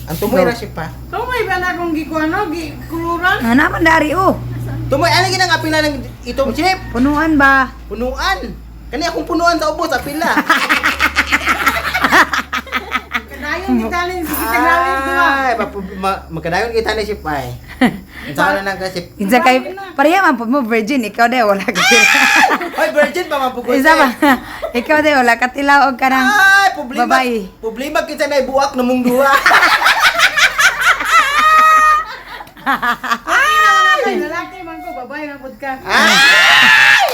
Ang tumoy ra siya pa. Tumoy ba na akong gikuano, gikuluran? Ah, naman dari oh. Tumoy ano ginang apila ng itong chip? Punuan ba? Punuan. Kani akong punuan sa ubos apila. Kadayon kita rin, sige tagalin to ah. Ay, magkadayon kita ni Chip ay. Unsa na nang ka Chip? Kinsa kay pareha man pud mo virgin, ikaw day wala ka. Oy, virgin pa man pugod. Isa ba? Ikaw day wala ka tilaw og kanang Ay, problema. babae. Problema kinsa na ibuak namong duha. Ay, lalaki man ko, babae man pud ka. Ay!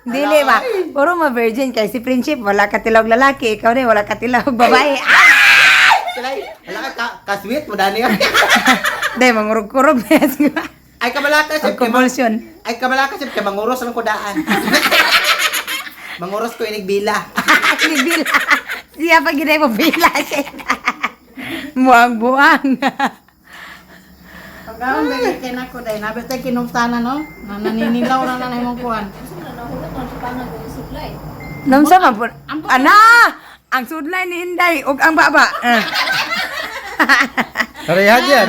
Dili ba? Puro mo virgin kay si Friendship wala ka tilaw og lalaki, ikaw day wala ka tilaw og babae. Ah! Kilay, wala ka ka-sweet mo dani. Day mangurog-kurog na siguro. Ay kabala ka Chip. Ang convulsion. Ay kabala ka Chip kay manguros lang ko daan. Manguros ko inigbila. Bila. Siya pag ginay mo bila siya. Buang-buang. Pagkaon ba kay nako day, nabit tay kinumtana no? Na naninilaw na na imong kuan. Namsa man po. Ana! Ang sudlay ni Inday ug ang baba. Ah. Pareha yan.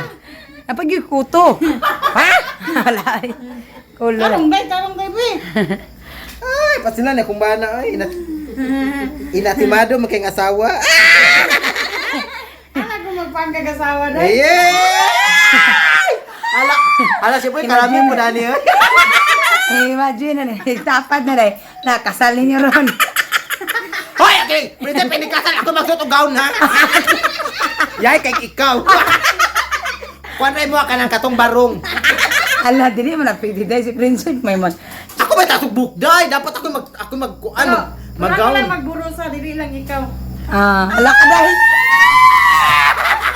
Napag yung kuto. Ha? Wala. Ay. Kulo. Tarong day, tarong day bi. Ay, pasila na kung bana ay inat inatimado man kayong asawa. Ana ko magpangkagasawa day. Ay! Ala, ala siya po, karami mo dani. Eh. Eh, imagine na ni. Tapad na rin. Nakasal ninyo ron. Hoy, okay. Pwede pinikasal ako magsuot og gown ha. Yay kay ikaw. Kuan ray mo ka ng katong barong. Ala, dili mo na pwede dahil si Princess may mas. Ako may tasog bukday, dapat ako mag kuan mag Mag mag-gown. lang magburusa, dili lang ikaw. Ah, ala ka dahil.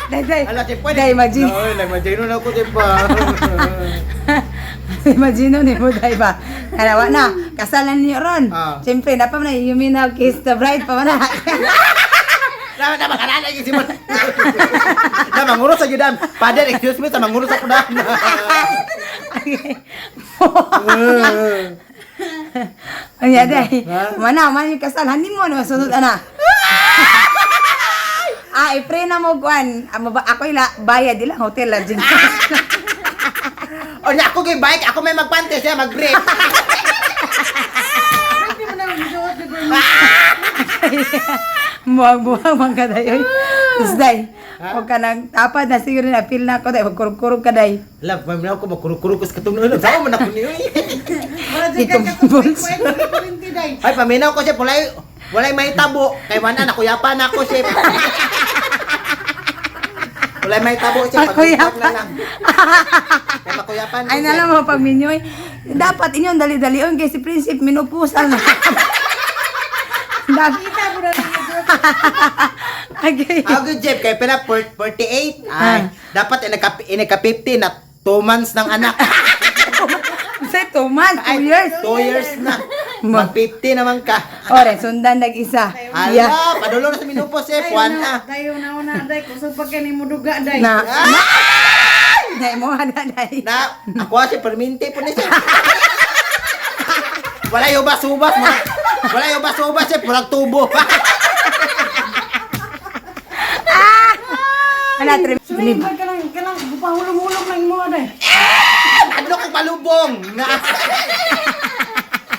Dahil, dahil. Ala siya po. Dahil, imagine. Ay, imagine na ako siya pa. Imagine ni mo dahil ba? Kaya wa na, kasalan ninyo ron. Ah. Siyempre, napa man na, you mean now kiss the bride pa man na. Na na makanana yung simon. Na manguros sa judan. Father, excuse me, sa manguros ako na. Ay, day. Mana, man yung kasal. Honeymoon, masunod, ana. Ah, i-pray na mo, Gwan. Ah, ako ila, bayad ila, hotel, lodging. O nya ako kay bike, ako may magpante siya mag-brief. Pwede mo na magsuot siguro. Buwang-buwang man ka dayoy. Tapos, day, huwag ka nang tapad na siguro na feel na ako, day. Magkurog-kurog ka, day. Love, ma'am na ako makurog-kurog ko sa katong noon. Sao man ako niyo. Eh. Wala dyan kay I-convulse. katong 20 day. Ay, paminaw ko siya, walay, walay mahitabo. Kay wala, nakuyapan ako siya. Walay mahitabo siya, Makuyapan. pagkuyapan na lang. Kay makuyapan ko Ay, siya. nalang mo pag minyoy. Dapat inyong dali-dalion kay si Prinsip minupusal na. Dapat. Kita mo na lang yung Okay. Ako good, Jeff, kay pala 48. Ay, Ah. dapat inaka 50 na 2 months ng anak. Sa 2 months, 2 Ay, years. 2 years na. Mag 50 naman ka. Ore, sundan nag-isa. Ala, Yeah. padulo na sa minupos eh, puwan na. Tayo na una day, kusog pa kay nimo duga day. Na, na, na, mo na, day. Na, ako si perminte po ni siya. Wala yung ubas-ubas. Wala yung ubas-ubas eh, murag tubo. Ana, trim. Suri ba ka lang kanang pahulong-hulong lang mo day. Ano kang palubong? Na.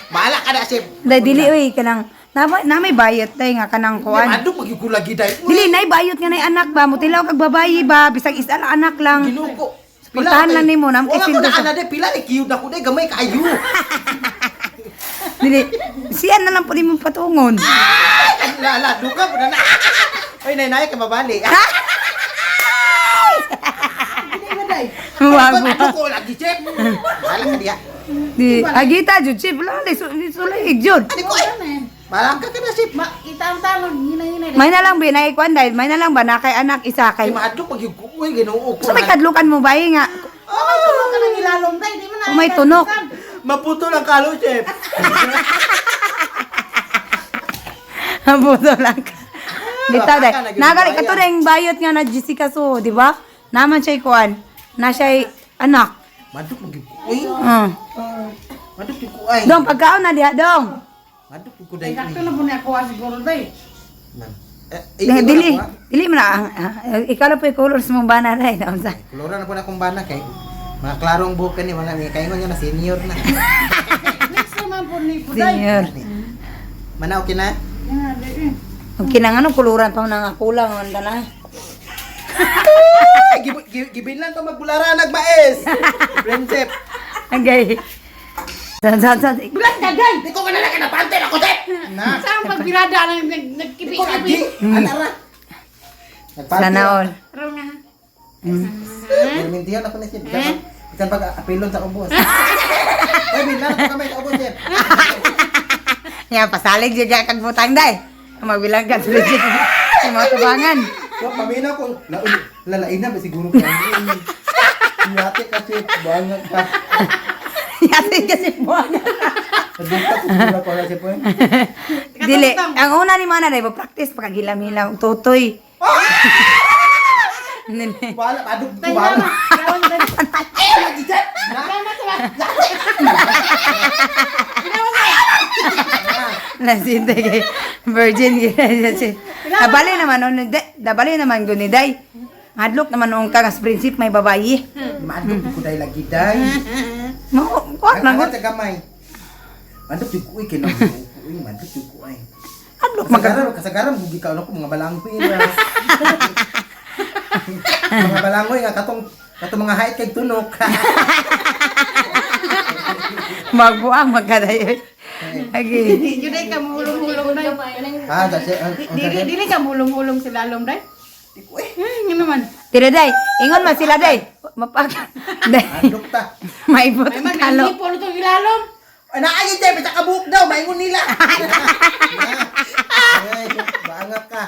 Bahala ka na, Sip. Day, dili, uy, kanang, na, na may bayot, day, nga kanang kuan. Ano pag lagi day? Dili, nay bayot nga nay anak ba, mutilaw kag babayi ba, bisag isa lang anak lang. Ginuko. Puntahan lang nimo, nam kay Wala ko na sildo sa- ana day, pila ni kiyud ako day, gamay kaayo. Dili, siya na lang po ni mong patungon. Ay, la la, duka po na na. Oy, nay nay ka mabali. Dili ba day? Wag Ano ko lagi, Chef? Bahala ka diya. Di, agita jud chip lang, di sulay jud. Ano ko ay? Bahala ka na, Chef. Ma itang-talong hinay-hinay. May na lang binay kuan dahil may na lang ba na kay anak isa Kay kay. maadlok pag yung uy, Ginoo ko. So may kadlukan mo ba eh, nga? Oh, may tunok ka ng ilalom day, di mo na. Oh, may tunok. Maputo lang kalo, Chef. Buto lang ka. Bitaw Baka dai. naging Nagali bayot. kato ding bayot nga na Jessica So, di ba? Naman siya kuan. Na siya anak. Madok mag uy. Madok yung kuay. Dong pagkaon na diha dong. Madok yung kuday. Sakto na po niya kuha siguro day. Man. Eh, ikaw na Dili, po, ah. dili man na. Ikaw na po yung colors mong bana day. Naunsa. Kulura na po na akong bana kay mga klarong buhok ni wala may kaingon niya na senior na. Next naman po ni Puday. Senior. Mana okay na? Yan, day, eh. Ang kinang ano, kuluran pa na nga kulang. Ang na. Ay, gibinlan to magbulara nagmaes. Friendship. Agay. San, san, san. Bulan ka, day! Di ko kanala ka na panty ako sep. Na. Saan pagbirada lang Di ko nagkipi-kipi? lagi. Anara. Nagpanty. Sana all. Raw nga. Permintihan ako na siya. Bisan bisan pag apilon sa ubos. Ay, binlan ko kamay sa ubos, sir. Yan, pasalig siya kag butang day. Magbilang ka sa legit. Sa mga tubangan. So, paminaw ko, lalain na ba siguro ka? Yate kasi, bangat ka. Yate kasi buwan. Nagdugta ko siguro ko na siya po. Dili, ang una ni mana day, practice pagkagilam-hilam, tutoy. Dili. Wala, adog ko Tayo ba? na. Gawin na. Ay, lagi dyan! Tama sa Nasinte kay virgin kay. Nabali naman nun, nabali naman gud ni day. Hadlok naman noong ka nga prinsip may babayi. Maadog ko dahil lagi day. Mo kuan Ang lang. angat sa gamay. Madog yung kuy, kinang kuy, madog yung kuy. Hadlok magka Kasagaran, kasagaran, bugi ka ano ko, mga balanghoy na. Mga balanghoy nga, katong, katong mga hait kay tunok. Magbuang magkadayoy. Agi. Di day ka muhulong-hulong day. Ah, that's it. Dili dili ka muhulong-hulong sa lalom day. Eh, nga naman. Tira day, ingon man sila day. Mapag day. Adog ta. Maibot Ay man, kalo. hindi po itong ilalom. Ay, naayod dyan, bisa kabuok daw, maingon nila. Ay, bangat ka.